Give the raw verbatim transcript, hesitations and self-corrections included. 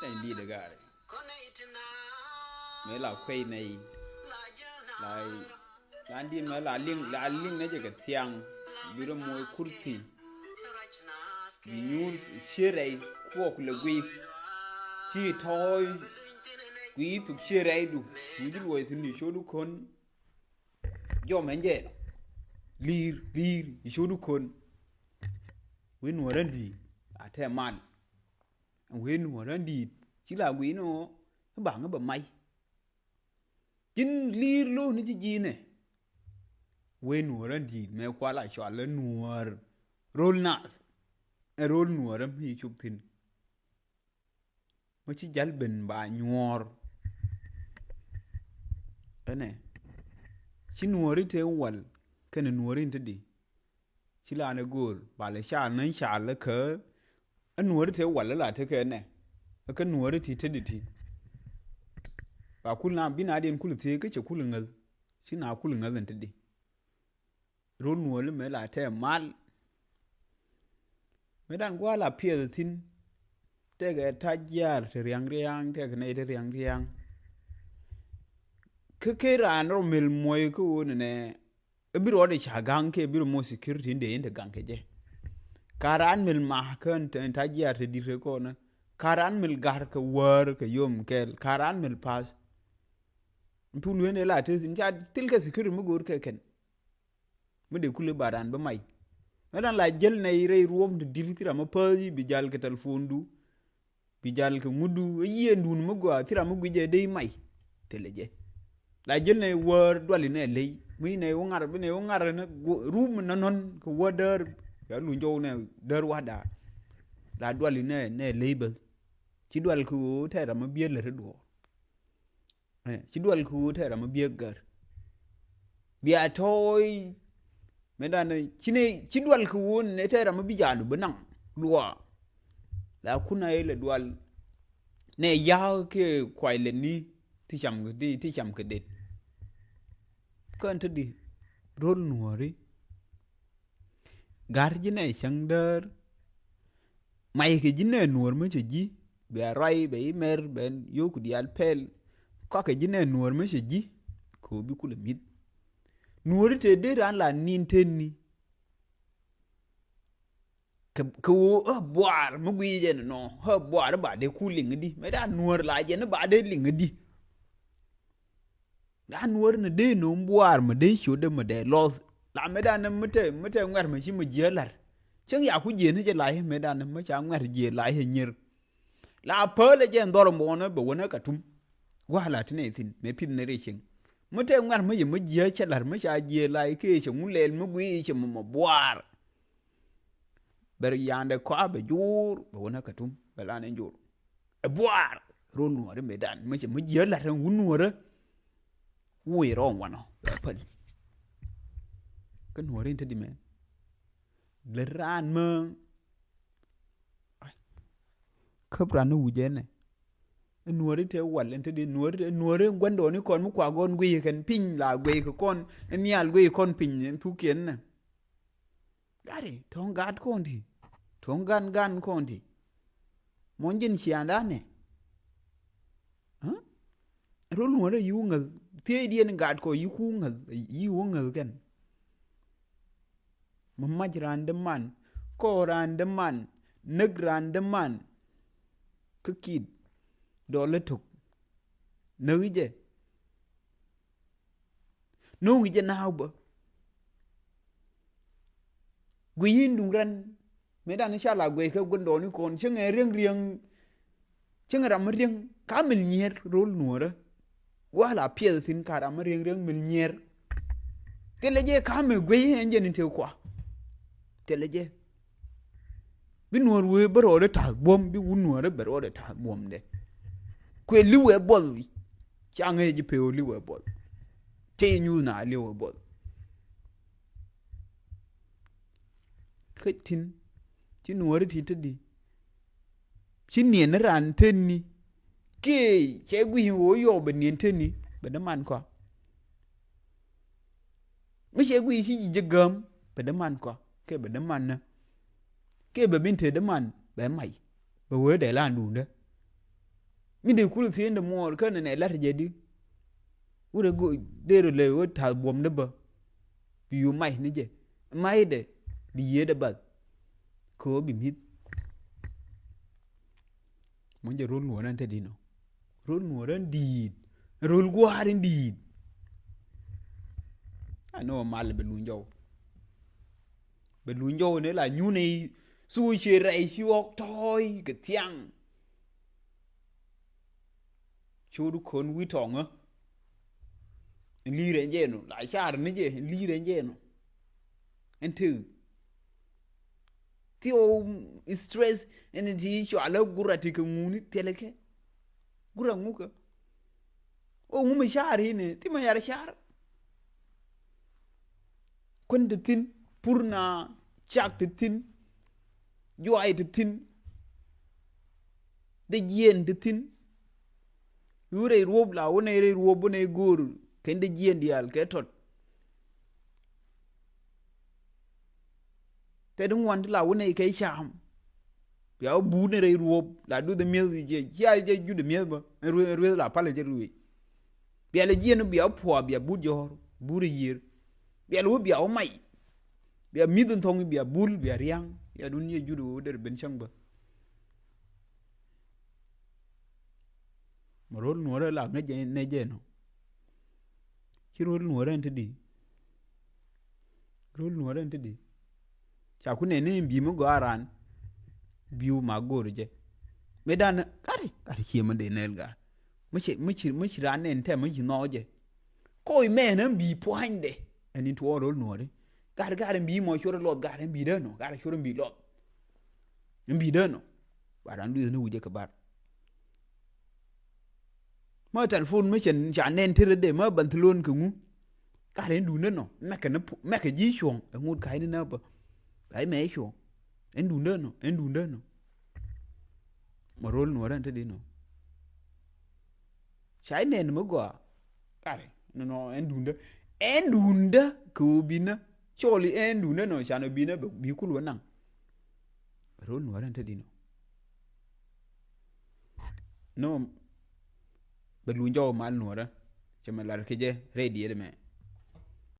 Nɛy di̱i̱t ɛ gaari. Mëë la kuey nɛy. La, la di̱i̱t mëë la liŋ, la liŋ nɛ jɛ kɛ thiaŋ. Bi rɔ moc kurthi. Bi nyuur cië rɛy kuɔk lɛ guiy. Ci tɔɔy guiy thuk cië rɛydu. Cu ji̱ luɔc thi̱n di cot kɔn. Jɔm ɛn jɛ nɔ. Li̱i̱r, li̱i̱r, i̱ cot kɔn. Wee nuɔ̱ɔ̱r ɛn di̱i̱t a tɛ mal. Wee nuɔ̱ɔ̱r ɛn di̱i̱t ci la guiy nɔ. I̱ baŋ i̱ bɛ may. Ji̱n li̱i̱r lo̱o̱n i̱ ji̱ ji̱i̱nɛ. Wee nuɔ̱ɔ̱r ɛn di̱i̱t mɛ kual a cɔal ɛ nuɔ̱ɔ̱r. Ro̱l naath. Ɛ ro̱l nuɔ̱ɔ̱r ɛm i̱ cop thi̱n. Mi ci jal ben ba nyuɔɔr. Ɛnɛ ci nuɔɔri te wal kɛnɛ nuɔɔri te di. Ci la ni go̱o̱r ba lɛ ca ni ca lɛ kä. Ɛ nuɔɔri te wal la te kɛ nɛ. Ɛ kä nuɔɔri ti te di ti. Ba kul na bi na diɛn kul thiee kä cɛ kul ŋäth. Ci na kul ŋäth in te di. Rol nuɔɔli mëë la tɛɛ mal. Mëë dan gua̱a̱ la piɛth thi̱n. Tɛkɛ ta̱ jiaar ti ria̱ŋ ria̱ŋ, tɛkɛ nɛy ti ria̱ŋ ria̱ŋ. Kä ken raan rɔ mel muɔy kä ɣöö nɛnɛ. Ɛ bi rɔɔdɛ ca ga̱ŋ kɛ bi rɔ moc security in dee in te ga̱ŋ kɛ jɛ. Ka raan mel ma kä in ta̱ jiaar ti di̱t kɛ kɔn. Ka raan mel ga̱r kɛ wäär kɛ yom kɛl. Ka raan mel pa̱a̱th. Thul wen ɛ la te thi̱n ca thil kɛ security mi go̱o̱r kɛ kɛn. Mi dee kulɛ ba raan bi may. Mi dan la jäl nɛy rɛy ruɔ̱m ti di̱t thil ram mi päth i̱ bi jal kɛ telephone du. Bi jal kɛ ŋut du i̱ yiëë dun mi gɔaa thil ram mi guic jɛ dee i̱ may. Thilɛ jɛ. La jäl nɛy wäär duali nɛ ley. Mi nɛy wä ŋar bi nɛy wä ŋar ni ruum mi nɔn nɔn kɛ wä däär. Ya luny jɔw nɛ däär wahda. La duali nɛ nɛ ley bäth. Ci dual kɛ ɣöö tɛɛr ram mi biëë lät i̱ duɔ̱ɔ̱r. Ci dual kɛ ɣöö tɛɛr ram mi biɛ gär. Bia tɔɔy. Mëë dan ci nɛ ci dual kɛ ɣöö nɛ tɛɛr ram mi bi jaandu bi naŋ luɔa. La kun a ilɛ dual. Nɛ ya̱a̱k kɛ kuay lɛ ni ti cam kɛ ti ti cam kɛ det. Kän te di rol nuɔ̱ɔ̱ri. Ga̱r ji̱ nɛ cäŋ däär. Mac kɛ ji̱ nɛ nuɔ̱ɔ̱r mi cɛ ji̱ bia ruac bɛ imɛr bɛ yo̱o̱k diaal pɛl. Kɔakɛ ji̱ nɛ nuɔ̱ɔ̱r mi cɛ ji̱ kɛ ɣöö bi kulɛ mi̱th. Nuɔ̱ɔ̱ri te dee raan la ni̱n tetni. Kɛ kɛ ɣöö ɣä buaar mi guic jɛ ni nɔ ɣä buaar i̱ ba dee ku liŋ i̱di mɛ da nuɔ̱ɔ̱r la jɛ ni ba dee liŋ i̱di. La nuɔ̱ɔ̱r ni dee no̱o̱ŋ buaar mi dee ciötdä mi dee lɔth. La mëë danɛ mi te mi te ŋuɛ̈r mi ci mi jiääk la̱r. Cäŋ ya ku jiëë ni jɛ la̱c mëë danɛ mi ca ŋuɛ̈r jiëë la̱c ɛ nyier. La päälɛ jɛ ɛn dhɔr muɔɔnä bɛ wänä kɛ tum. Gua̱a̱ la ti nɛy thi̱n mëë pi̱th ni ri cieŋ. Mi te ŋuɛ̈r mi yɛ mi jiääk cɛ la̱r mi ca jiëë la̱c kee cɛ ŋun lɛɛl mi gui̱i̱ cɛ mɔmɔ buaar. Bɛ yandɛ kɔa bɛ jur bɛ wänä kɛ tum bɛ lan in jur. Ɛ buaar rol nuɔ̱ɔ̱ri mëë dan mi cɛ mi jiääk la̱r ɛn wun nuɔ̱ɔ̱rä. Wuɔc rɔɔm wanɔ bɛ päl. Kä nuɔ̱ɔ̱ri in te di mɛ lät raan mä. Käp ran ni wuc ɛnɛ. Nuɔ̱ɔ̱ri te wal in te di nuɔ̱ɔ̱ri te nuɔ̱ɔ̱ri gua̱ndɔɔŋni kɔn mi kua gɔn guiy kɛn piny la guiy kɛ kɔn in nhial guiy kɔn piny in thukiɛn nɛ. Gari tɔ̱ŋ gaat kɔn ti tɔ̱ŋ gan gan kɔn ti. Mɔny ji̱n ciaŋdan nɛ. Rol nuɔ̱ɔ̱ri yi wä ŋäth thiecdiɛn gaat kɔ yi ku ŋäth yi wä ŋäth kɛn. Mi mac raan däman kɔɔr raan däman näk raan däman. Kä kit dɔɔl ɛ tok näk jɛ. No̱o̱ŋ jɛ naaw bä. Guiy in duŋ rɛn mëë dan ca la guiy kɛ gua̱ndɔɔŋni kɔn cäŋɛ riäŋ riäŋ. Cäŋɛ ram mi riäŋ ka mil nyier rol nuɔ̱ɔ̱rä. Gua̱a̱ la piɛth thi̱n ka ram mi riäŋ riäŋ mil nyier. Thilɛ jɛ ka mil guiy ɛn jɛ ni tëë kua. Thilɛ jɛ. Bi nuɔ̱ɔ̱r wee bä rɔɔdɛ ta̱a̱th buɔ̱m bi wun nuɔ̱ɔ̱rä bɛ rɔɔdɛ ta̱a̱th buɔ̱mdɛ. Kuɛ li̱wɛ buɔth. Ca ŋäc ji̱ pee wä li̱wɛ buɔth. Cɛ yɛ nyuuth na li̱wɛ buɔth. Kä tin ci nuɔ̱ɔ̱ri ti te di. Ci niɛn ni raan tetni kiɛ cɛ gui̱c ɣöö yɔw bɛ niɛn tetni bɛ däman kɔa. Mi cɛ gui̱c ci ji̱ jɛ gääm bɛ däman kɔa kiɛ bɛ däman nä. Kiɛ bɛ bin te däman bɛ mac bɛ wee dee laan duundä. Mi dee kul thieen de muɔɔr kä nɛnɛ lat jɛ di. Wurɛ go der lɛ wä ta̱th buɔ̱m de bä. Bi yu mac ni jɛ. Mac dɛ bi yiee dɛ bath. Kɛ ɣöö bi mi̱th. Muɔ̱n jɛ rol nuɔ̱ɔ̱rä ni te di nɔ. Rol nuɔ̱ɔ̱rä ni di̱i̱t. Rol gua̱a̱r ni di̱i̱t. A ni wä mal bɛ luny jɔw. Bɛ luny jɔw ni la nyun i̱ thuk cie rɛy ci ɣɔk tɔ̱ɔ̱c kɛ thiaŋ. Cot kɔn wi̱i̱ tɔŋä. Ɛn li̱i̱r ɛn jɛ nɔ la car ni jɛ ɛn li̱i̱r ɛn jɛ nɔ. Ɛn te thiw stress ɛn ti cualä gura ti kɛ ŋuni thilɛ kɛ. Gura ŋukä. O ŋu mi car inɛ ti ma yar car. Kuän ti thi̱n pur na cak ti thi̱n. Juay ti thi̱n. Dee jiɛn ti thi̱n. Yu rɛy ruɔp la wä nɛy rɛy ruɔp wä nɛy go̱o̱r kɛn dee jiɛn diaal kɛ tɔt. Tɛt ŋuan ti la wä nɛy kɛ cam. Bia wä buut ni rɛy ruɔp la duth mi̱eth jɛ cia jɛ jut mi̱eth bä. Rueth la pal jɛ ruec. Bia lɛ jiɛn bia wä puɔa bia but jɔ̱ɔ̱r but rɛy yiër. Bia lɛ wä bia wä mac. Bia mi̱th in thɔŋ bia bul bia ria̱ŋ. Bia dun yɛ jut wä der ben cäŋ bä. Ma ro̱l nuɔ̱ɔ̱rä la ŋäc jɛ nɛ jɛ nɔ. Ci ro̱l nuɔ̱ɔ̱rä ɛn ti di. Ro̱l nuɔ̱ɔ̱rä ɛn ti di. Ca ku nɛn ni bi mi gɔaa ran. Biu ma go̱o̱r jɛ. Mi dan kari kari cie mi dee nɛɛl gaa. Mi ci mi ci mi ci ran nɛn tɛ mi ci nhɔɔk jɛ. Kɔc mɛn ɛn bi pua̱nydɛ. Ɛn in tuɔɔk ro̱l nuɔ̱ɔ̱ri. Gat gat ɛn bi mɔ cor luɔth gat ɛn bi dee nɔ gat cor ɛn bi luɔth. Ɛn bi dee nɔ. Ba ran luith ni wi̱cɛ kɛ bar. Ma telephone mi cɛ ca nɛn tërɛ dee ma banthilon kɛ ŋu. Gat ɛn duundä nɔ mɛkɛ ni mɛkɛ ji̱ cuɔ̱ŋ ɛ ŋut ka̱c ni nä bä. Ka̱c mɛ cuɔ̱ŋ ɛn duundä nɔ ɛn duundä nɔ. Ma ro̱l nuɔ̱ɔ̱rä ɛn te di nɔ. Ca inɛn mi gɔaa. Kari nɔnɔ ɛn duundä ɛn duundä kɛ ɣöö binä. Cɔɔli ɛn duundä nɔ can ɣöö binä bi kul wä naŋ. Ro̱l nuɔ̱ɔ̱rä ɛn te di nɔ. Nɔ bɛ luny jɔw mal nuɔ̱ɔ̱rä. Cɛ mɛ lar kɛ jɛ rɛy diɛt ɛmɛ.